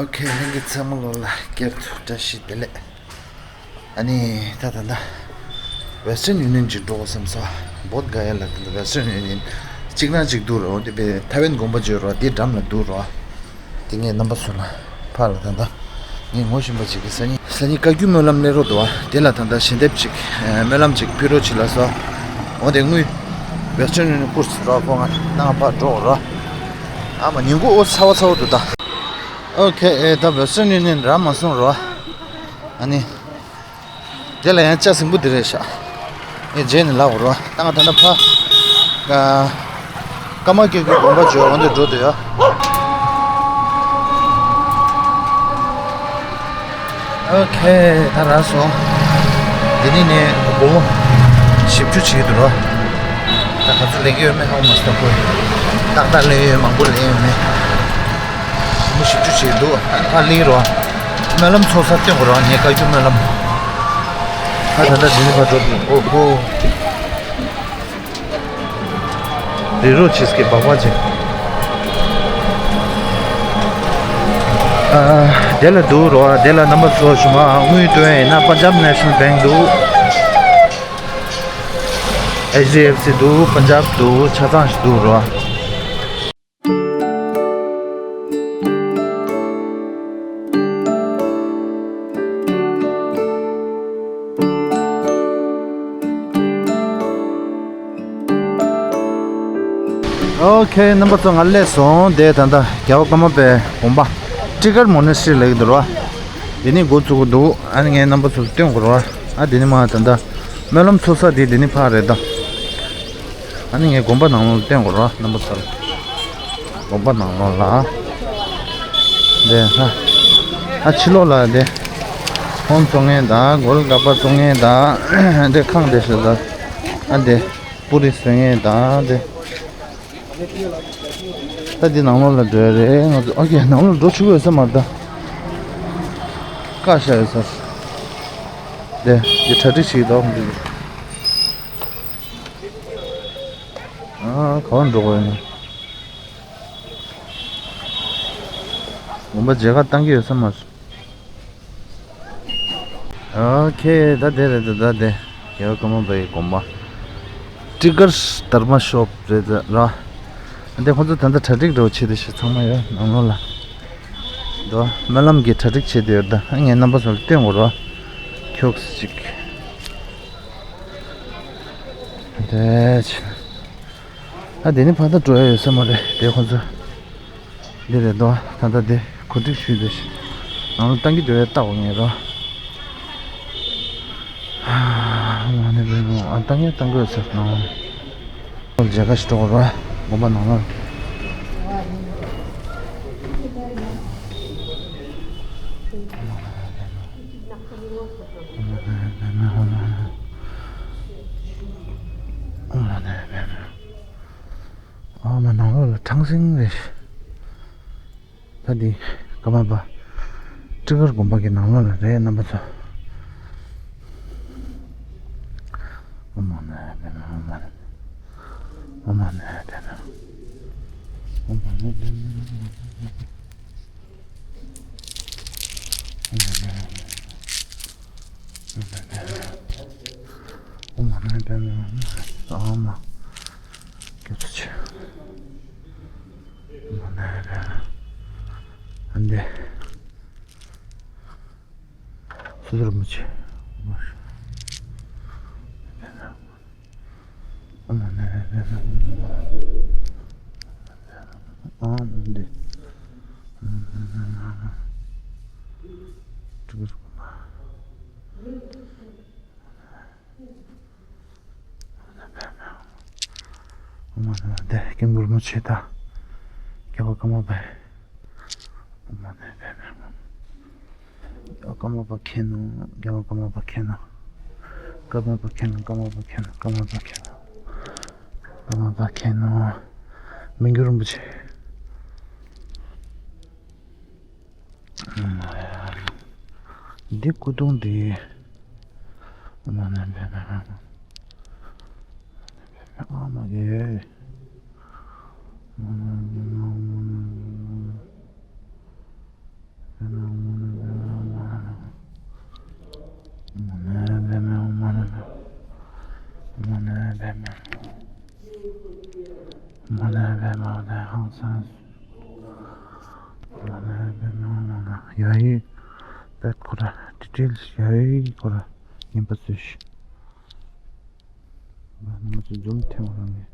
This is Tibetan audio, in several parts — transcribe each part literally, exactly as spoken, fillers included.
ཨོ་ཁེ། ལྷན་རྒྱས་ཚང་མ་ལོ་ལ་བསྐྱར་དུ་བཀྲ་ཤིས་བདེ་ལེགས། ཨ་ནི་ད་ད་ད་Western Union ཅིག་འགྲོ་དགོས་བསམ་སོང་། བོད་ག་ཡ་ལ་ད་ད་Western Union གཅིག་ན་གཅིག་འདུག་རོ། འདི་པའི་ཐའེ་ཝན་དགོན་པ་བརྗོད་རོ། འདི་འགྲམ་ལ་འདུག་རོ། དེ་ངས་རྣམ་པ་ཚོ་ལ་ཕར་ལ་ད་ད་ངས་ངོ་ཤེས་པ་ཅིག་གིས་སང་ཉིན་སང་ཉིན་བཀའ་བརྒྱུད་སྨོན་ལམ་སླེབས་རོགས་འདུག་བ། དེ་ལ་ད་ད་ཞལ་འདེབས་ཅིག་སྨོན་ལམ་ཅིག་ཕུལ་རོགས་བྱེད་ལ་སོ། འོ་དེ་དངུལ་Western Union ཀུར་སི་རོ། ཁོ་ང་ནང་ཕར་འགྲོ་རོ། ཨ་མ་ཉིན་གུང་འོ་ཚ་བ་ཚ་བོ་འདུག་ད། ཨོ་ཁེ། ཨེ་ད་Western Union རག་མ་སོང་རོ། ཨ་ནི། དེ་ལ་ཡང་ལྕགས་ཟིང་པོ་འདི་རེད་ཤག་ངས་རྗེས་ནས་ལབ་རོ། ད་ང་ད་ལྟ་ཕ། ཀ། ཀརྨ་སྐྱབས་ཀྱི་དགོན་པ་བརྗོད་འོང་དུ་འགྲོ་འདོད་ཡོད། ཨོ་ཁེ། ད་རག་སོང་། འདི་ནས་ནས་སྒོར་མོ་བཞི་བཅུ་བྱེད་ཀྱི་འདུག་རོ། ད་ག་ཚོད་ལེན་གྱི་ཡོད་མེད་ཧ་གོ་མ་སོང་། ཁོས་ཏག་ཏག་ལེན་ཡོད་མང་པོ་ལེན་ཡོད་མེད། མི་བཞི་བཅུ་ཞིག་འདུག་ཨ་ནི་ཕར་གླིང་རོ། སྨོན་ལམ་ཚོགས་ས་སྟོན་དགོས་རོ། ངས་བཀའ་བརྒྱུད་སྨོན་ལམ། ཨ་ད་ལྟ་འདི་ནི་ཕར་འགྲོ་དགོས། ཨོ་ཧོ། རི་རོ་ཆིས་ཀྱི་སྦག་སྦག་ཅིག་ཨ། དེ་ལ་འདུག་རོ། དེ་ལ་རྣམ་པ་ཚོ་ཞུ་མ་དངུལ་སྟོན་ཡིན་ན་Punjab National Bank འདུག H D F C འདུག Punjab འདུག་ཆ་ཚང་ཞིག་འདུག་རོ། ཨོ་ཁེ། རྣམ་པ་ཚོ་ང་སླེབས་སོང་། དེ་ད་ལྟ་རྒྱལ་བ་ཀརྨ་པའི་དགོན་པ་Trigger Monastery ལབ་ཀྱི་འདུག་རོ། དེ་ནི་འགོ་བཙུགས་ཀྱི་འདུག་ཨ་ནི་ངས་རྣམ་པ་ཚོ་ལ་སྟོན་དགོས་རོ། ཨ་དེ་ནི་མ་ད་ལྟ་སྨོན་ལམ་ཚོགས་ས་དེ་དེ་ནི་ཕར་རེད་ད། ཨ་ནི་ངས་དགོན་པ་ནང་ལོགས་ལ་བསྟན་དགོས་རོ། རྣམ་པ་ཚོར་དགོན་པ་ནང་ལོགས་ལ། འདི་ཧ། ཨ་ཕྱི་ལོགས་ལ་འདི་ཧོམ་བཙོང་མཁན་དང་གོལ་ག་པ་བཙོང་མཁན་དང་། འདི་ཁང་འདི་ཞིག་ལ། ཨ་འདི་པུ་རི་བཟོ་མཁན་དང་འདི། ད་འདི་ནང་ལོགས་ལ་འགྲོ་ཡ་རེད་ང་ཚོ། ཨོ་ཁེ། ནང་ལོགས་འགྲོ་ཆོག་གི་ཡོད་ས་མ་རེད་ད། བཀག་བཞག་ཡོད་ས། འདི་འདི་གྲ་སྒྲིག་བྱེད་ཀྱི་འདུག་འདི། ཨ། ག་པར་འགྲོ་དགོས་ཡིན་ན། དགོན་པ་མཇལ་ཁ་བཏང་གི་ཡོད་ས་མ་རེད། ཨོ་ཁེ། ད་དེ་རེད་ད། ད་དེ་རྒྱལ་བ་ཀརྨ་པའི་དགོན་པ། Trigger Dharma Shop རེད་ད་ར། འདི་ཁོང་ཚོ་ད་ལྟ་གྲ་སྒྲིག་འདྲ་བོ་བྱེད་དེ་ཞིག་ཚང་མ་ཡོད་ནང་ལོགས་ལ། འདུག་སྨོན་ལམ་གྱི་གྲ་སྒྲིག་བྱེད་དེ་ཡོད་ད། ངས་རྣམ་པ་ཚོ་ལ་སྟོན་དགོས་ར། ཁྱོགས་ཅིག་དེ་ཕྱིན། ཨ་དེ་ནི་ཕར་ད་འགྲོ་ཡ་ཡོད་ས་མ་རེད་དེ་ཁོང་ཚོ། འདི་རེད་དོ། ད་ལྟ་འདི་གོ་སྒྲིག་ཞུས་འདུག་ནང་ལ་བཏང་གི་འདུག་ཡ་ལྟ་འོ་ངས་རོ། ཨ་ནི་རེད་མོ། ཨ་བཏང་ཡ་བཏང་དགོས་ཟེར་ནོ། མཇལ་ཁ་ཞིག་འགྲོ་རོ། དགོན་པ་ནང་ལ། ཨ་མ་ནང་ལོགས་ལ་ཁྲང་སིང་རེད། ད་འདི་ཀརྨ་པ་ཊི་གར་དགོན་པ་གི་ནང་ལོགས་ལ་རེད་རྣམ་པ་ཚོ། ཨ་མ་ནི་པདྨེ། ཨ་མ་ནི་པདྨེ། ཨ་མ་ནི་པདྨེ། ཨ་མ་ནི་པདྨེ། ཨ་མ། སྐྱབས་སུ་མཆི། ཨ་མ་ནི་པདྨེ། ཨ་འདི། སི་ཏུ་རིན་པོ་ཆེ། ཨ་མ་ནི་པདྨེ། ཨ་འདི། ཨ་མ་ནི་པདྨེ། ཨ་མ་ནི་པདྨེ། དེ་སྐྱབས་མགོན་རིན་པོ་ཆེ་དང་རྒྱལ་བ་ཀརྨ་པ། ཨ་མ་ནི་པདྨེ། རྒྱལ་བ་ཀརྨ་པ་མཁྱེན་ནོ། རྒྱལ་བ་ཀརྨ་པ་མཁྱེན་ནོ། ཀརྨ་པ་མཁྱེན་ནོ། ཀརྨ་པ་མཁྱེན་ནོ། ཀརྨ་པ་མཁྱེན་ནོ། ཀརྨ་པ་མཁྱེན་ནོ། མི་འགྱུར་རིན་པོ་ཆེ། འདི་སྐུ་གདུང་འདི། ཨ་མ་ནི་པདྨེ། ཨ་མ་གི། མ་ན་བེ་མ་ན་ཧང་སང་། མ་ན་བེ་མ་མ་ན་ཡ་ཡི་བེ་ཁོ་ར་ཏི་ཏིལ་ཡ་ཡི་ཁོ་ར་ཉན་པ་ཚུལ་ཤི། མ་ན་མ་ཚུལ་འཛུམ་ཐེངས་རང་ངེ།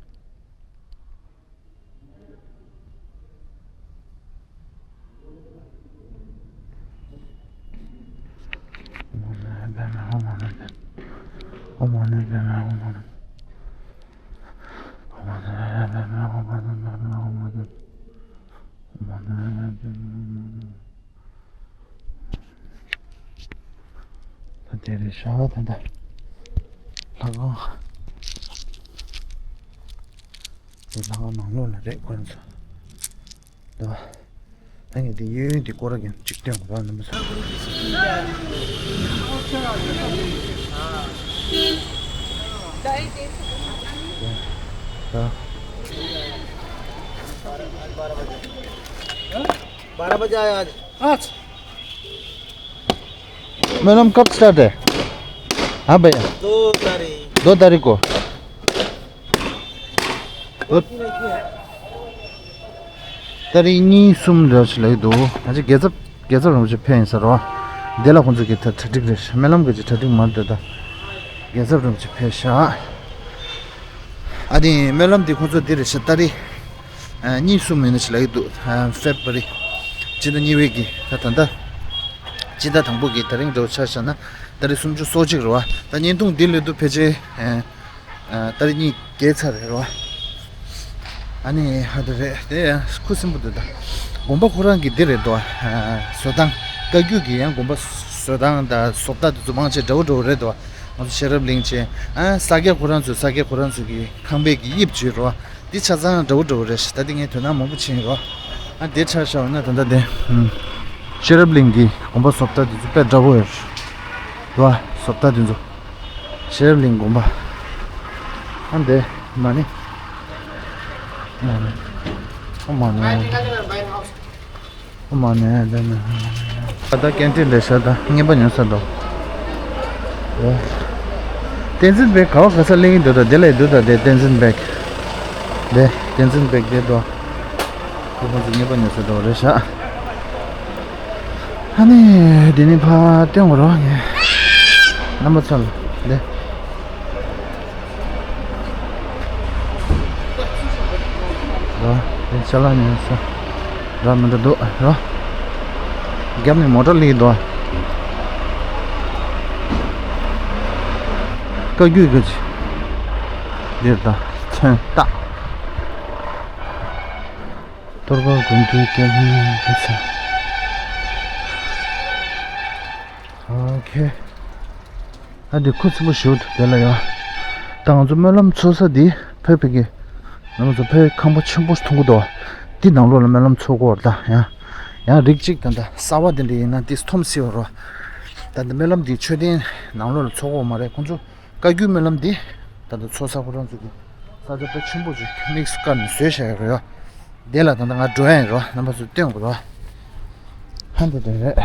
ད་དེ་རེད་ཤག་ད་ལྟ་ལྷ་ཁང་། དེ་ལྷ་ཁང་ནང་ལོགས་ལ་རེད་ཁོ་རང་ཚོ། ད་ད་ངས་དེ་གཡས་གཡོན་དེ་སྐོར་ར་གྱོན་གཅིག་སྟོན་དགོས་པ་ནི་མི་ཚོ། ད། बारह बजे आया आज। आज। मैडम, कब स्टार्ट है? हाँ भैया। दो तारीख। दो तारीख को। दो। ཏ་རིག་གཉིས་གསུམ་འདྲ་ཞིག་ལབ་ཀྱི་འདུག་ང་ཚོ་རྒྱལ་ཚབ་རྒྱལ་ཚབ་རིན་པོ་ཆེ་ཕེབས་ཡིན་ས་རེད་བ། འདི་ལ་ཁོང་ཚོ་གི་ད་གྲ་སྒྲིག་རེད་ཤག་སྨོན་ལམ་གྱི་གྲ་སྒྲིག་མ་རེད་ད། རྒྱལ་ཚབ་རིན་པོ་ཆེ་ཕེབས་ཤག་ཨ་ནི་སྨོན་ལམ་འདི་ཁོང་ཚོ་འདི་རེད་ཤག་ཏ་རིག་གཉིས་གསུམ་ཡིན་ན་ཞིག་ལབ་ཀྱི་འདུག་ཧྥེབ་རི་སྤྱི་ཟླ་གཉིས་པའི་གི་ད་ད་ལྟ་སྤྱི་ཟླ་དང་པོ་གི་དེ་རིང་འདྲ་བོ་ཆ་བཞག་ན་ཏ་རིག་སུམ་ཅུ་སོ་གཅིག་རེད་བ། ད་བརྙན་ཐུང་འདི་སླེབས་དུས་ཕལ་ཆེར། ཨ། ཏ་རིག་གཉིས་བརྒལ་ཚར་རེད་རོ། ཨ་ནི་ཧ་དུ་རེད་དེ་ཡང་ཁུ་སིམ་པོ་འདུག་ད། དགོན་པ་ཁོ་རང་གི་འདི་རེད་དོ། ཨ། བཟོ་སྟངས་བཀའ་བརྒྱུད་ཀྱི་ཡང་དགོན་པ་བཟོ་སྟངས་དང་བཟོ་ལྟ་དེ་ཚོ་མང་ཆེ་འདྲ་བོ་འདྲ་བོ་རེད་དོ། ང་ཚོ་ཤེས་རབ་གླིང་ཆེ། ཨ། ས་སྐྱ་ཁོ་རང་ཚོའི་ས་སྐྱ་ཁོ་རང་ཚོ་གི་ཁང་པའི་གི་དབྱིབས་བྱས་རོ། འདི་ཆ་ཚང་འདྲ་བོ་འདྲ་བོ་རེད་ཤག་ད་འདི་ངས་དོན་དག་མང་པོ་ཕྱིན་རོ། ཨ། འདི་ཆ་བཞག་ན་ད་ལྟ་འདི། ཨུམ། ཤེས་རབ་གླིང་གི་དགོན་པ་བཟོ་ལྟ་དེ་ཚོ་དཔེ་འདྲ་བོ་ཡོད་རེད། དོ། བཟོ་ལྟ་དེ་ཚོ། ཤེས་རབ་གླིང་དགོན་པ། ཨ་འདི་མ་ནི། མ་ནི། ཨ་མ་ནི། ཨ་མ་ནི་འདི་ནི། ད་ལྟ་ཀན་ཊིན་ལས་ཤར་ད་རྔན་པ་ཉོ་ས་འདུག་བསྟན་འཛིན་སྦེག་ག་བ་ག་ས་གླེང་གི་འདུག་ད་དེ་ལས་འདུག་ད་དེ་བསྟན་འཛིན་སྦེག་དེ་བསྟན་འཛིན་སྦེག་དེ་འདུག་ཁོ་ཁོང་ཚོ་རྔན་པ་ཉོ་ས་འདུག་རེད་ཤག་ཨ་ནི་འདི་ནི་ཕ་སྟོན་དགོས་རོགས་ངས། རྣམ་པ་ཚོ་ལ་འདི། རོ། འདི་ཅ་ལག་ཉོ་ས། རོ་མི་འདུག་འདུག་རོ། རྒྱབ་ནས་མོ་ཊ་སླེབས་འདུག་བཀའ་བརྒྱུད་ཀྱི་འདིར་ད་མཚོན་རྟགས། གཏོར་དཀར་དགོན་སྡེའི་གཏེར་སྟོན་གྱི་མཚན། ཨོ་ཁེ། ཨ་འདི་ཁུ་སིམ་པོ་ཞིག་འདུག་དེ་ལ་ཡ། ད་ང་ཚོ་སྨོན་ལམ་འཚོགས་ས་འདི་ཕ་གི། ང་ཚོ་ཕ་གི་ཁང་པ་ཆེན་པོ་ཞིག་མཐོང་གི་འདུག་འདི་ནང་ལོགས་ལ་སྨོན་ལམ་འཚོགས་ཀྱི་ཡོད་རེད་ད་ཡ། ཡང་རིགས་གཅིག་ད་ལྟ་གསར་པ་དེ་འདྲ་ཡིན་ན་འདི་མཐོང་སྲིད་པ་རེད། ད་ལྟ་སྨོན་ལམ་འདི་མཆོད་རྟེན་ནང་ལོགས་ལ་འཚོགས་ཀྱི་ཡོད་མ་རེད་ཁོང་ཚོ། བཀའ་བརྒྱུད་སྨོན་ལམ་འདི་ད་ལྟ་འཚོགས་ས་ཁོ་རང་ཚོ་གི་ས་ཆ་དཔེ་ཆེན་པོ་ཅིག་དམིགས་སུ་བཀར་ནས་བཟོས་བཞག་ཡོད་རེད་ཡ། དེ་ལ་ད་ལྟ་ང་འགྲོ་ཡ་ཡིན་རོ། རྣམ་པ་ཚོ་སྟོན་དགོས་རོ། ཧ་འདི་འདྲ་རེད།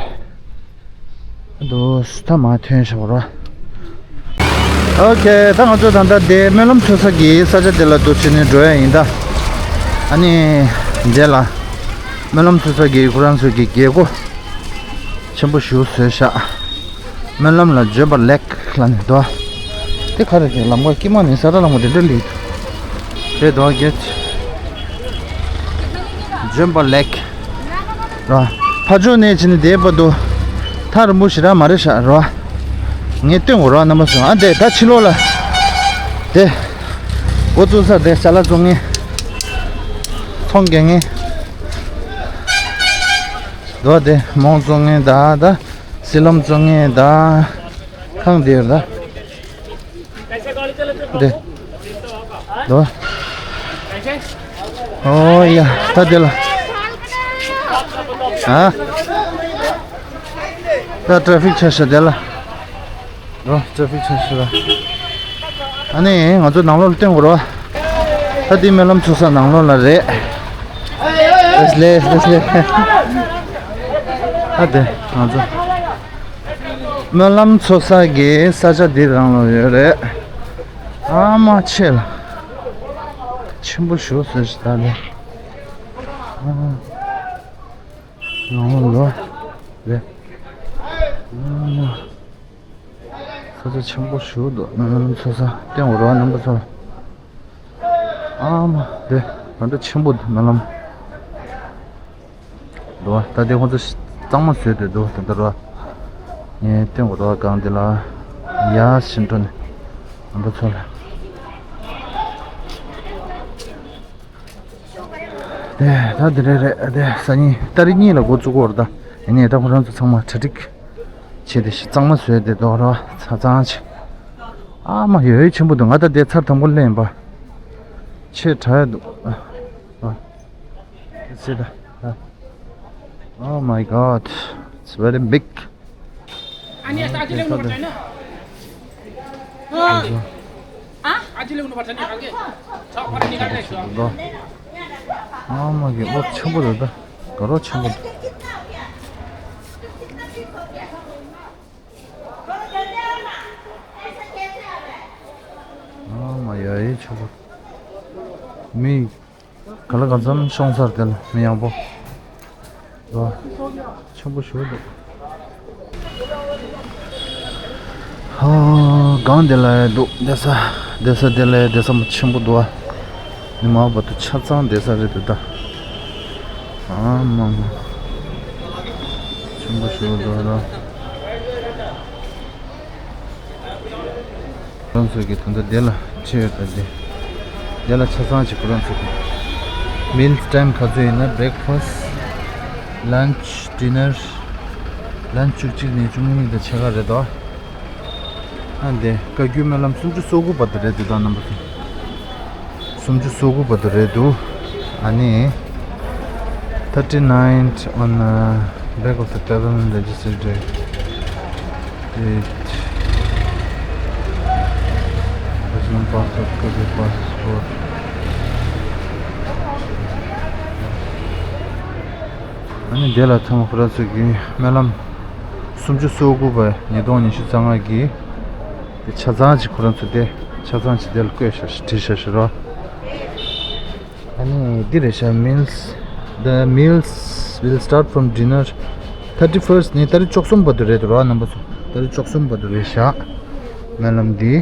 འདུག་ད་མ་ཐོན་བཞག་རོ། ཨོ་ཁེ། ད་ང་ཚོ་ད་ལྟ་དེ་སྨོན་ལམ་འཚོགས་ས་གི་ས་ཆ་དེ་ལ་འདུག་བྱས་ནས་འགྲོ་ཡ་ཡིན་ད། ཨ་ནི་དེ་ལ་སྨོན་ལམ་འཚོགས་ས་གི་ཁོ་རང་ཚོ་གི་རྒྱལ་སྒོ་ཆེན་པོ་ཞིག་བཟོས་བཞག་སྨོན་ལམ་ལ་འབྱོན་པ་ལེགས་ལ་ནི་དོ། དེ་ག་རེ་དེ་ལམ་ཁ་དཀྱིལ་མ་ནི་ས་ཁྲ་ལམ་ཁ་དེ་འདྲ་ལི། དེ་དོ་གེ། འབྱོན་པ་ལེགས། ར། ཕ་ཇོ་ནས་ཕྱིན་ནས་དེ་བར་དུ། ཐག་རིང་པོ་ཞེ་དྲག་མ་རེད་ཤག་ར། ངས་སྟོན་དགོས་ར་རྣམ་པ་ཚོ་ཨ་དེ་ད་ཕྱི་ལོགས་ལ། དེ། འགོ་བཙུགས་ས་དེ་ཅ་ལག་བཙོང་མཁན། ཚོང་རྒྱག་མཁན། རྡོ་དེ་མོང་བཙོང་མཁན་ད་ད། སི་ལམ་བཙོང་མཁན་ད། ཁང་དེ་ཡོད་ད། དེ། རྡོ། ཨོ་ཡ་ད་དེ་ལ། ཨ། ད་ཊ་ཕིག་ཆགས་ཤག་དེ་ལ། རོ། ཊ་ཕིག་ཆགས་ཤག་ལ། ཨ་ནི་ང་ཚོ་ནང་ལོགས་ལ་སྟོན་དགོས་རོ། ད་འདི་སྨོན་ལམ་ཚོགས་ས་ནང་ལོགས་ལ་རེད། ལེས་ལེས་ལེས་ལེས། ཨ་དེ་ང་ཚོ་སྨོན་ལམ་ཚོགས་ས་གི་ས་ཆ་འདི་རང་ལ་ཡོད་རེད། ཨ་མ་ཆེ་ལ། ཆེན་པོ་ཞུ་ཟེར་ཞིག་ད་ནི། ཡང་ལོ་རེད། ས་ཆ་ཆེན་པོ་ཞུ་འདུག་སྨོན་ལམ་ཚོགས་ས་བསྟན་འོག་རོ་རྣམ་པ་ཚོ། ཨ་མ་དེ་ད་ལྟ་ཆེན་པོ་འདུག་སྨོན་ལམ། འདུག་ད་དེ་ཁོང་ཚོ་གཙང་མ་བཟོས་ཏེ་འདུག་ད་ལྟ་རོ། ངས་སྟོན་གོ་རོ་སྒང་འདི་ལ་ཡར་ཕྱིན་འགྲོ་ནས་ང་ཚོ་ཚོ་ལ། དེ་ད་དེ་རེད་རེད། དེ་སང་ཉིན་ཏ་རིག་གཉིས་ལ་འགོ་བཙུགས་གོ་རོ། ད་ཡིན་ནའི་ད་ཁོ་རང་ཚོ་ཚང་མ་གྲ་སྒྲིག་བྱས་ཏེ་གཙང་མ་བཟོས་ཏེ་འདུག་རོ། ཆ་ཚང་ཅིག་ཨ་མ་ཡོད་ཡོད་ཆེན་པོ་འདུག་ང་ད་དེ་ཚར་དང་པོ་ལེན་པ་ཆེ་དྲགས་འདུག་ཨ། ཨ། སི་ད། ཨ། Oh my God, it's very big. ཨ་མ་གི་ཨོ་ཆེན་པོ་རེད་ད། དགའ་རོགས་ཆེན་པོ་འདུག་ཨ་མ་ཡ་ཡི་ཆེན་པོ། མི། ག་ལ་གང་འཚམ་ཤོང་ཚར་དེ་ལ་མི་ཡག་པོ། ཨོ། ཆེན་པོ་ཞེ་པོ་འདུག་ཧ། སྒང་དེ་ལ་འདུག་བསྡད་ས། བསྡད་ས་དེ་ལ་བསྡད་ས་མ་ཆེན་པོ་འདུག་ཨ། ནི་མ་བར་དུ་ཆ་ཚང་བསྡད་ས་རེད་འདུག་ད། ཨ་མ་མ། ཆེན་པོ་ཞེ་པོ་འདུག་ཨ། ཁོ་རང་ཚོ་གི་ད་ལྟ་དེ་ལ་ཁྲིད་ཡོད་ད་དེ། དེ་ལ་ཆ་ཚང་ཅིག་ཁོ་རང་ཚོ་གི། Meals time ག་ཚོད་ཡིན་ན། Breakfast, lunch, dinner, lunch བཅུ་གཅིག་ནས་བཅུ་གཉིས་དང་ཕྱེད་ཀ་རེད་དོ། ཨ་འདི་བཀའ་བརྒྱུད་སྨོན་ལམ་སུམ་ཅུ་སོ་དགུ་བར་དུ་རེད་འདུག་ད་རྣམ་པ་ཚོ། སུམ་ཅུ་སོ་དགུ་བར་དུ་རེད་འདུག་ཨ་ནི། Thirty-nine on, uh, back of the table registered date. Eight. Personal passport, copy passport. ཨ་ནི་དེ་ལ་ཐོན་ཁོ་ར་ཚོ་གི་སྨོན་ལམ་སུམ་ཅུ་སོ་དགུ་པ་ཉིས་སྟོང་ཉི་ཤུ་རྩ་ལྔ་གི། དེ་ཆ་ཚང་ཅིག་ཁོ་རང་ཚོ་དེ་ཆ་ཚང་ཅིག་དེ་ལ་བཀོད་ཤག་བྲིས་ཤག་ཤག་རོ། ཨ་ནི་འདི་རེད་ཤག Meals, the meals will start from dinner thirty-first ནས་ཏ་རིག་བཅུ་གསུམ་བར་དུ་རེད་འདུག་རོ་རྣམ་པ་ཚོ། ཏ་རིག་བཅུ་གསུམ་བར་དུ་རེད་ཤག་སྨོན་ལམ་འདི།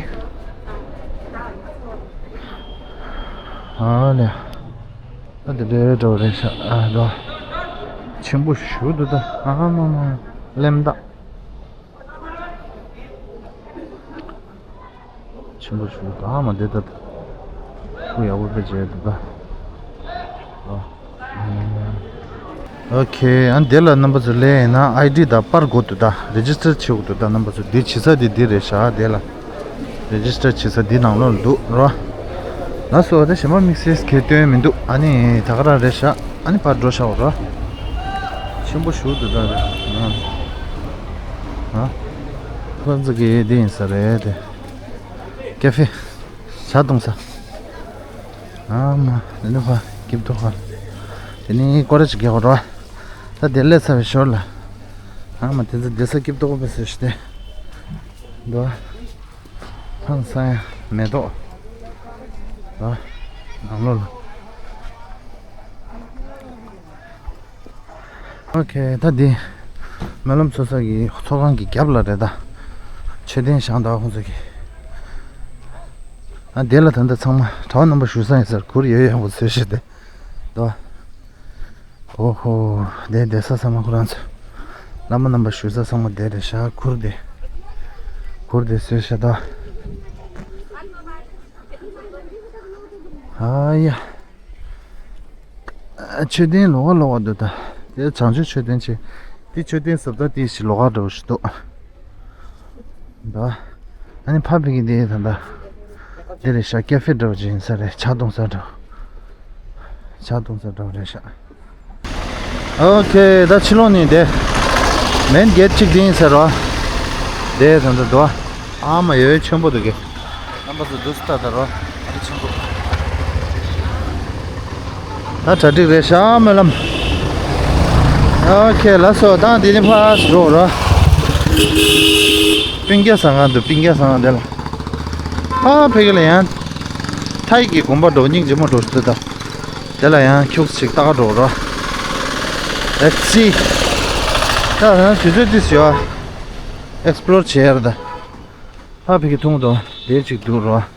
ཨ་ལེ། ཨ་འདི་འདྲའི་འདྲ་བ་རེད་ཤག་ཨ་རོ། ཆེན་པོ་ཞེ་པོ་འདུག་ད། ཨ་མ་མ། གླེན་རྟགས། ཆེན་པོ་ཞེ་པོ་འདུག་ཨ་མ་འདི་ད། ཁོ་ཡག་པོ་དཔེ་བྱས་འདུག་ད། ཨ། ཨོ་ཁེ། ཨ་འདི་ལ་རྣམ་པ་ཚོ་སླེབས་ཡིན་ན་ཨའི་ཌི་ད་པར་དགོས་འདུག་ད། རེ་ཇི་སི་ཊར་བྱེད་དགོས་འདུག་ད་རྣམ་པ་ཚོ། འདི་བྱེད་ས་དེ་འདི་རེད་ཤག་དེ་ལ། རེ་ཇི་སི་ཊར་བྱེད་ས་འདི་ནང་ལོགས་ལ་འདུག་རོ། ལགས་སོ། ད་གཞན་པ་དམིགས་བསལ་གྱི་སྟོན་མི་འདུག་ཨ་ནི་ད་ག་རང་རེད་ཤག་ཨ་ནི་ཕར་འགྲོ་ཤག་རོ། ཆེན་པོ་ཞེ་པོ་འདུག་ད་རེད། ཨ། ཨ། ཁོ་ཚོ་གི་འདི་ཡིན་ས་རེད་དེ། ཀེ་ཧྥེ། ཇ་བཏུང་ས། ཨ་མ། དེ་ནི་ཕ་སྐྱིབས་ཏོ་ཧ། དེ་ནི་སྐོར་ར་ཅིག་རྒྱག་རོ། ད་དེ་སླེབས་ཚར་བའི་ཞོར་ལ། ཨ་མ་དེ་ཚོ་བསྡད་ས་སྐྱིབས་ཏོ་ཧ་པེ་ཟེར་ཞིག་སྟེ། འདུག་ཧང་སང་ཡ་མེ་ཏོག་འདུག་ནང་ལོགས་ལ། ཨོ་ཁེ། ད་འདི་སྨོན་ལམ་ཚོགས་ས་གི་ཚོགས་ཁང་གི་རྒྱབ་ལ་རེད་ད། མཆོད་རྟེན་བཞེངས་འདུག་ཁོང་ཚོ་གི། ཨ་འདི་ལ་ད་ལྟ་ཚང་མ་གྲྭ་པ་རྣམ་པ་བཞུགས་ས་ཡིན་ཟེར། གུར་ཡོད་ཡོད་པོ་བཟོས་ཤག་སྟེ། འདུག་ཨོ་ཧོ། འདི་བསྡད་ས་ཚང་མ་ཁོ་རང་ཚོ། བླ་མ་རྣམ་པ་བཞུགས་ས་ཚང་མ་འདི་རེད་ཤག་གུར་འདི། གུར་འདི་བཟོས་ཤག་ད། ཨ་ཡ། མཆོད་རྟེན་ལོགས་ཀ་ལོགས་ཀ་འདུག་ད། དེ་བྱང་ཆུབ་མཆོད་རྟེན་ཆེ། དེ་མཆོད་རྟེན་ཟབ་ད་དེ་ཞིག་ལོགས་ཀ་འདྲ་བོ་ཞིག་འདུག་ད། ཨ་ནི་ཕ་ཕི་གི་དེ་ད་ད། དེ་རེད་ཤག་ཀེ་ཧྥེ་འདྲ་བོ་ཅིག་ཡིན་ས་རེད། ཇ་བཏུང་ས་འདྲ་བོ། ཇ་བཏུང་ས་འདྲ་བོ་རེད་ཤག་ཨོ་ཁེ། ད་ཕྱི་ལོགས་ནས་དེ། མེན་གེ་ཊི་གཅིག་དེ་ཡིན་ས་རེད་བ། དེ་ད་ད་དུ་བ། ཨ་མ་ཡོད་ཆེན་པོ་འདུག་གི། རྣམ་པ་ཚོ་འདུག་སེ་ལྟ་ད་རོ། ཨ་རི་ཆེན་པོ། ད་གྲ་སྒྲིག་རེད་ཤག་སྨོན་ལམ། ཨོ་ཁེ། ལགས་སོ། ད་འདི་ནས་ཕར་འགྲོ་རོ། སྤུན་ཀྱག་ཟ་ཁང་འདུག་སྤུན་ཀྱག་ཟ་ཁང་འདི་ལ། ཨ་ཕ་གི་ལ་ཡང་། ད་ ཐའི་གི་དགོན་པ་འགྲོ་སྙིང་རྗེ་མོ་འགྲོ་ཞིག་འདུག་ད། དེ་ལ་ཡང་ཁྱུག་ཅིག་ལྟ་ག་འགྲོ་རོགས། Let's see. ད་ཡང་དུས་ཚོད་ཏིས་ཡོད། Explore་བྱེད་ཡར་ད། ཕ་ཕི་གི་ཐུང་དོ་དེ་ཅིག་འདུག་རོགས།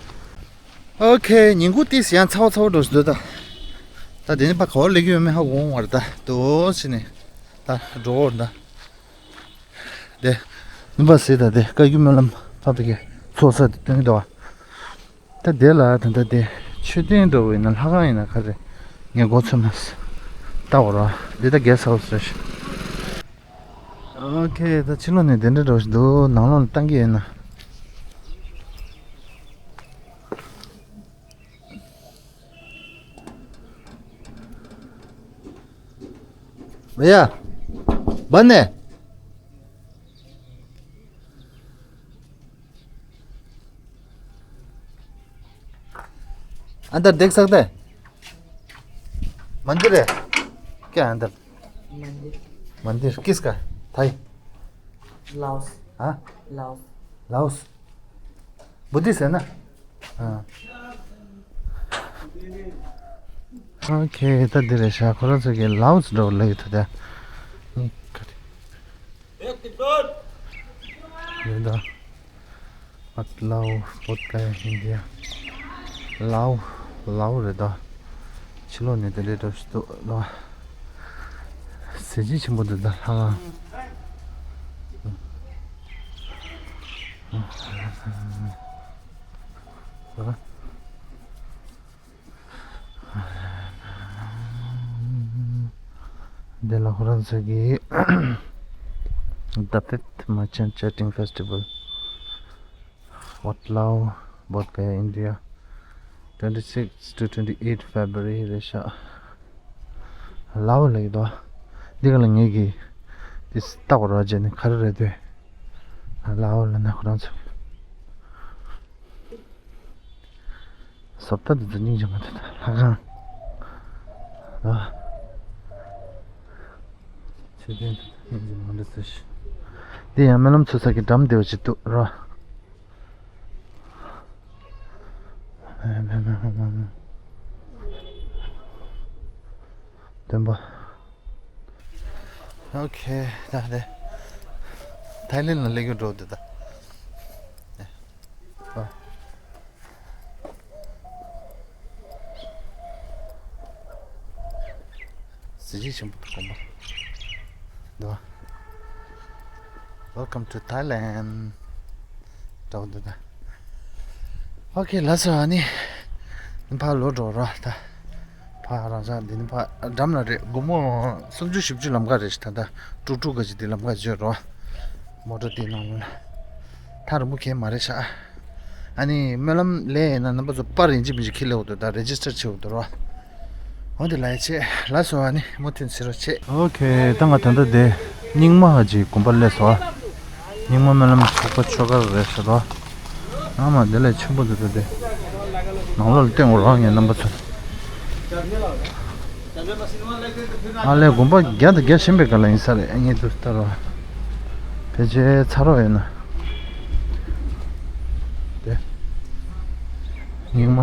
Okay, ཉིན་གུང་ཏིས་ཡང་ཚ་བ་ཚ་བ་འགྲོ་ཞིག་འདུག་ད། ད་དེ་ནི་ཕ་ག་བར་ལེགས་ཡོད་མེད་ཧ་གོ་འོང་བར་ད་དོ་ཕྱི་ནས་ད་འགྲོ་འོར་ད། དེ། ནུམ་པ་ཟེར་ད་དེ་བཀའ་བརྒྱུད་སྨོན་ལམ་ཕ་ཕི་གི་ཚོགས་ས་དེ་སྟོན་གི་འདུག་བ། ད་དེ་ལ་ད་ལྟ་དེ་མཆོད་རྟེན་འགྲོ་བའི་ན་ལྷ་ཁང་ཡིན་ན་ག་རེ་ངས་མགོ་ཚོད་མ་ལྟ་བར་བ་འདི་ད་གེ་སར་ཧའུ་སི་རེད་ཤག Okay, ད་ཕྱི་ལོགས་ནས་དེ་འདྲ་འགྲོ་བཞིན་འདུག་ནང་ལོགས་ནས་བཏང་གི་ཡིན་ན། भैया, बंद है। अंदर देख सकते हैं? मंदिर है क्या अंदर? मंदिर। मंदिर किसका? थाई? लाओस। हाँ? लाओस। लाओस। बुद्धिस्ट है ना? हाँ। Okay, ད་འདི་རེད་ཤག་ཁོ་རང་ཚོ་གི་ལའོས་འགྲོ་ལེ་ཐུ་ད། ཡིན་ད། Patlao, Bodh Gaya, India. ལའོ། ལའོ་རེད་ད། ཕྱི་ལོགས་ནས་དེ་འདྲའི་འགྲོ་ཞིག་འདུག་ལ། གཟི་བརྗིད་ཆེན་པོ་འདུག་ད་ལྷ་ཁང་། འདི་ལ་ཁོ་རང་ཚོ་གི་The Fifth Merchant Chatting Festival, Patlao, Bodh Gaya, India, twenty-six to twenty-eight February རེད་ཤག་ལའོ་ལ་ཡོད་དོ། འདི་ག་ལ་ངེད་ཀྱིས་འདི་ལྟ་བར་བ་བྱས་ནས་ག་རེ་རེད་དོ། ལའོ་ལ་ན་ཁོ་རང་ཚོ་གི། བཟོ་ལྟ་འདི་ཚོ་སྙིང་རྗེ་མོ་འདུག་ད་ལྷ་ཁང་། ཨ། མཆོད་རྟེན་འདི་ཚོ་སྙིང་རྗེ་མོ་འདུག་ཟེར་ཞིག་འདི་ཡང་སྨོན་ལམ་ཚུགས་ས་གི་འགྲམ་བདེ་བ་ཅིག་འདུག་རོ། སྟོན་པ། Okay, ད་དེ། ཐའི་ལེན་ལ་སླེབས་ཀྱི་འགྲོ་འདི་ད། ཨ། གཟི་བརྗིད་ཆེན་པོ་དགོན་པ། འདུག Welcome to Thailand. འགྲོ་འདི་ད། Okay, ལགས་སོ། ཨ་ནི། ཕར་ལོག་འགྲོ་རོགས་ད། ཕར་རང་ཅག་འདི་ནི་ཕར་འགྲམ་ལ་རེད། སྒོར་མོ་སུམ་ཅུ་བཞི་བཅུ་ལམ་ཁ་རེད་ཤག་ད་ལྟ་ཀྲུག་ཀྲུག་ག་ཅིག་འདི་ལམ་ཁ་བརྗོད་རོགས། མོ་ཊ་དེའི་ནང་ལ། ཐག་རིང་པོ་གང་མ་རེད་ཤག་ཨ་ནི་སྨོན་ལམ་ལས་ཡིན་ན་རྣམ་པ་ཚོ་པར་ཡིན་གཅིག་མིན་གཅིག་ཁྱེར་སླེབས་འོ་དོ། ད་རེ་ཇི་སི་ཊར་བྱེད་འོ་དོ་རོ། འོ་དེ་ལ་ཡ་ཆེ་ལགས་སོ། ཨ་ནི་མུ་མཐུད་བྱེད་རོགས་བྱེད། Okay, ད་ང་ད་ལྟ་དེ་རྙིང་མ་ཧ་ཅིག་དགོན་པ་སླེབས་སོ། རྙིང་མ་སྨོན་ལམ་ཚོགས་པ་ཆོས་སྒར་རེད་ཤག་རོ། ཨ་མ་དེ་ལས་ཆེན་པོ་འདུག་ད་དེ། ནང་ལོགས་ལ་བསྟན་འོ་རོགས་ངས་རྣམ་པ་ཚོ། ཨ་ལས་དགོན་པ་རྒྱ་དང་རྒྱ་ཆེན་པོའི་སྒང་ལ་ཡིན་ས་རེད། ངས་འདུག་ལྟ་རོགས། ཕལ་ཆེར་ཚ་རོགས་ཡོད་ན། དེ། རྙིང་མ།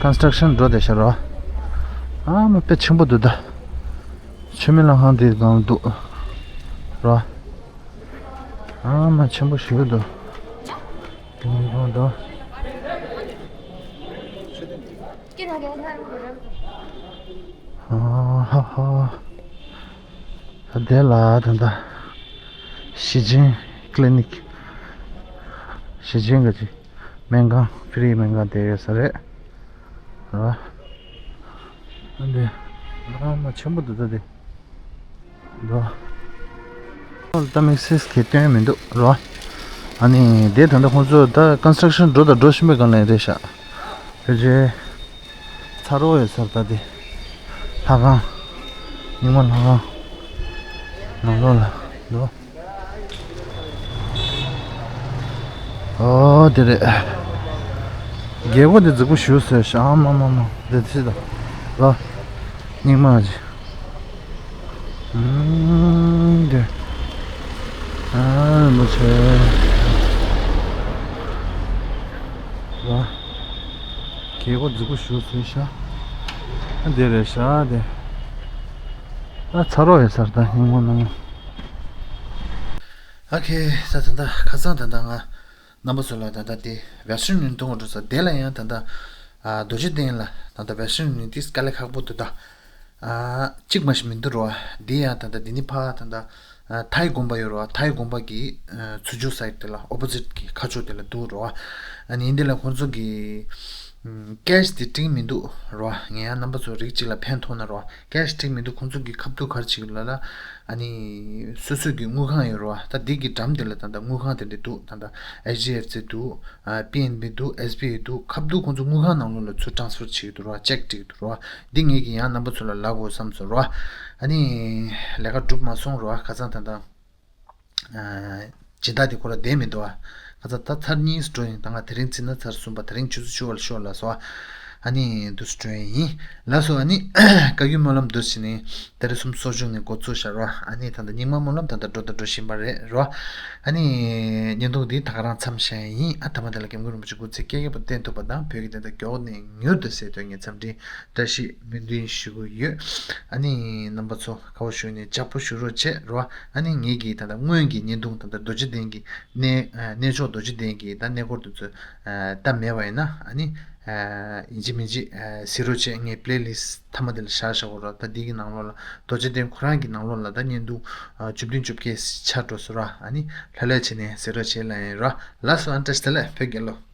ཀོན་སི་ཊྲག་ཤན་འགྲོ་བསྡད་ཤག་རོ། ཨ་མ་དཔེ་ཆེན་པོ་འདུག་ད། མཆོད་མེ་ལྷ་ཁང་དེའི་སྒང་འདུག་རོ། ཨ་མ་ཆེན་པོ་ཞིག་འདུག་དེ་མི་ཁོང་དང་། ཨ་ཧ་ཧ། ད་དེ་ལ་ད་ལྟ་ཞི་ཅིན་ཀླི་ནིག་ཞི་ཅིན་གྱི་སྨན་ཁང་། ཕི་རི་སྨན་ཁང་དེ་ཡོད་ས་རེད། ར། ཨ་འདི། ཨ་མ་ཆེན་པོ་འདུག་ད་དེ། འགྲོ། ད་དམིགས་བསལ་གྱི་སྟོན་མི་འདུག་རོ། ཨ་ནི་དེ་ད་ལྟ་ཁོང་ཚོ་ད་ཀོན་སི་ཊྲག་ཤན་འགྲོ་དང་འགྲོ་བཞིན་པའི་སྒང་ལ་རེད་ཤག་ཕལ་ཆེར་ཚ་རོགས་ཡོད་སར་ད་དེ། ལྷ་ཁང་། རྙིང་མ་ལྷ་ཁང་། ནང་ལོགས་ལ་འགྲོ། ཨོ་དེ་རེད། རྒྱལ་སྒོ་འདི་རྫིག་པོ་ཞེ་པོ་བཟོས་ཤག་ཨ་མ་མ་མ། འདི་ཚིག་དང་། ལ། རྙིང་མ་ཅིག་ཨུམ། འདི། ཨ་རིན་པོ་ཆེ། ལ། གད་སྒོ་རྫིག་པོ་ཞིག་བཟོས་ཤག་ཨ་འདི་རེད་ཤག་དེ། ཨ་ཚ་རོགས་ཡོད་ས་རེད་ད་སྙིང་པོ་ནང་། ཨ་ཁེ་ས་ད་ལྟ་ཁ་སང་ད་ལྟ་ང་རྣམ་པ་ཚོ་ལ་ད་ལྟ་དེ་Western Union་གཏོང་བ་འགྲོ་ས་དེ་ལ་ཡང་ད་ལྟ་ཨ་རྡོ་རྗེ་གདན་ལ་ད་ལྟ་Western Union་དེ་དཀའ་ལས་ཁག་པོ་འདུག་ད། ཨ་གཅིག་མ་ཞིག་མི་འདུག་རོ། འདི་ཡང་ད་ལྟ་འདི་ནི་ཕ་ད་ལྟ་ཨ་ཐའི་དགོན་པ་ཡོད་རོ། ཐའི་དགོན་པ་གི་ཨ་ཚུར་རྒྱུག་སའིཌ་དེ་ལ་ཨོ་པོ་ཟིཊ་གི་ཁ་ཕྱོགས་དེ་ལ་འདུག་རོ། ཨ་ནི་འདི་ལ་ཁོང་ཚོ་གི་ཨམ་ཀེཤ་དེ་སྤྲད་མི་འདུག་རོ། ངས་ཡང་རྣམ་པ་ཚོ་རིགས་གཅིག་ལ་ཕན་ཐོགས་ན་རོ། ཀེཤ་སྤྲད་མི་འདུག་ཁོང་ཚོ་གི་ཁ་བསྡུ་ག་རེ་བྱེད་ཀྱི་ལ་ལ་ཨ་ནི་སོ་སོ་གི་དངུལ་ཁང་ཡོད་རོ། ད་འདི་གི་འགྲམ་དེ་ལ་ད་ལྟ་དངུལ་ཁང་དེ་འདྲ་འདུག་ད་ལྟ་ཨེཆ་ཌི་ཨེཕ་སི་འདུག་ཨ་པི་ཨེན་བི་འདུག་ཨེསི་བི་ཨའི་འདུག་ཁ་བསྡུ་ཁོང་ཚོ་དངུལ་ཁང་ནང་ལོགས་ལ་ཚུར་ཊེ་རན་སི་ཕར་བྱེད་ཀྱི་འདུག་རོ། ཅེག་སྤྲད་ཀྱི་འདུག་རོ། འདི་ངེད་ཀྱིས་ཡང་རྣམ་པ་ཚོ་ལ་ལབ་དགོས་བསམ་སོང་རོ། ཨ་ནི་ལས་ཀ་འགྲུབ་མ་སོང་རོ། ཁ་སང་ད་ལྟ་ཨ་སྦྱིན་བདག་དེ་ཁོ་ར་བསྡད་མི་འདུག་ཨ་ཁ་སང་ད་ཚར་གཉིས་སུ་འགྲོ་ཡིན། ད་ང་དེ་རིང་ཚེས་ན་ཚར་གསུམ་པ། དེ་རིང་ཆུ་ཚོད་བཅུ་པ་ལ་ཤོག་ལ་སོ། ཨ་ནི་འདུག་སུ་འགྲོ་ཡིན་ལ་སོ། ཨ་ནི་བཀའ་བརྒྱུད་སྨོན་ལམ་འདུག་སེ་ནི་ཏ་རིག་གསུམ་གསོ་སྦྱོང་ནས་འགོ་བཙུགས་བཞག་རོ། ཨ་ནི་ད་ལྟ་རྙིང་མ་སྨོན་ལམ་ད་ལྟ་འགྲོ་ད་འགྲོ་བཞིན་པ་རེད་རོ། ཨ་ནི་བརྙན་ཐུང་འདི་ད་ག་རང་མཚམས་བཞག་ཡིན། ཨ་ཐ་མ་དེ་ལ་སྐྱབས་མགོན་རིན་པོ་ཆེ་སྐུ་ཚེ་བསྐལ་བརྒྱ་བརྟན་ཐུབ་པ་དང་བོད་ཀྱི་བདེན་མཐའ་མགྱོགས་ནས་མྱུར་དུ་གསལ་ཐུབ་ངེས་འཚམས་འདྲི་བཀྲ་ཤིས་སྨོན་འདུན་ཞུ་གི་ཡོད། ཨ་ནི་རྣམ་པ་ཚོ་ཁ་བ་ཞུ་ནས་ལྕགས་པོ་ཞུ་རོགས་བྱེད་རོ། ཨ་ནི་ངེད་ཀྱིས་ད་ལྟ་སྔོན་གྱི་བརྙན་ཐུང་ད་ལྟ་རྡོ་རྗེ་གདན་གྱི་གནས་ཨ་གནས་མཆོག་རྡོ་རྗེ་གདན་གྱི་ད་གནས་སྐོར་དེ་ཚོ་ཨ་ལྟ་མེད་པ་ཡིན་ན། ཨ་ནི་ཨ་ཡིན་གཅིག་མིན་གཅིག་ཨ་གཟིགས་རོགས་བྱེད། ངས་པེ་ལི་ལིསཊ་མཐའ་མ་དེ་ལ་བཞག་བཞག་གོ་རོ། ད་འདི་གི་ནང་ལོགས་ལ་རྡོ་རྗེ་གདན་ཁོ་རང་གི་ནང་ལོགས་ལ་ད་བརྙན་ཐུང་ཨ་བཅུ་བདུན་བཅོ་བརྒྱད་ཆགས་འགྲོ་སོང་རོ། ཨ་ནི་ལྷོད་ལྷོད་བྱས་ནས་གཟིགས་རོགས་བྱེད་ལབ་ཡིན་རོ། ལགས་སོ། ཨ་བཀྲ་ཤིས་བདེ་ལེགས། བོད་རྒྱལ་ལོ།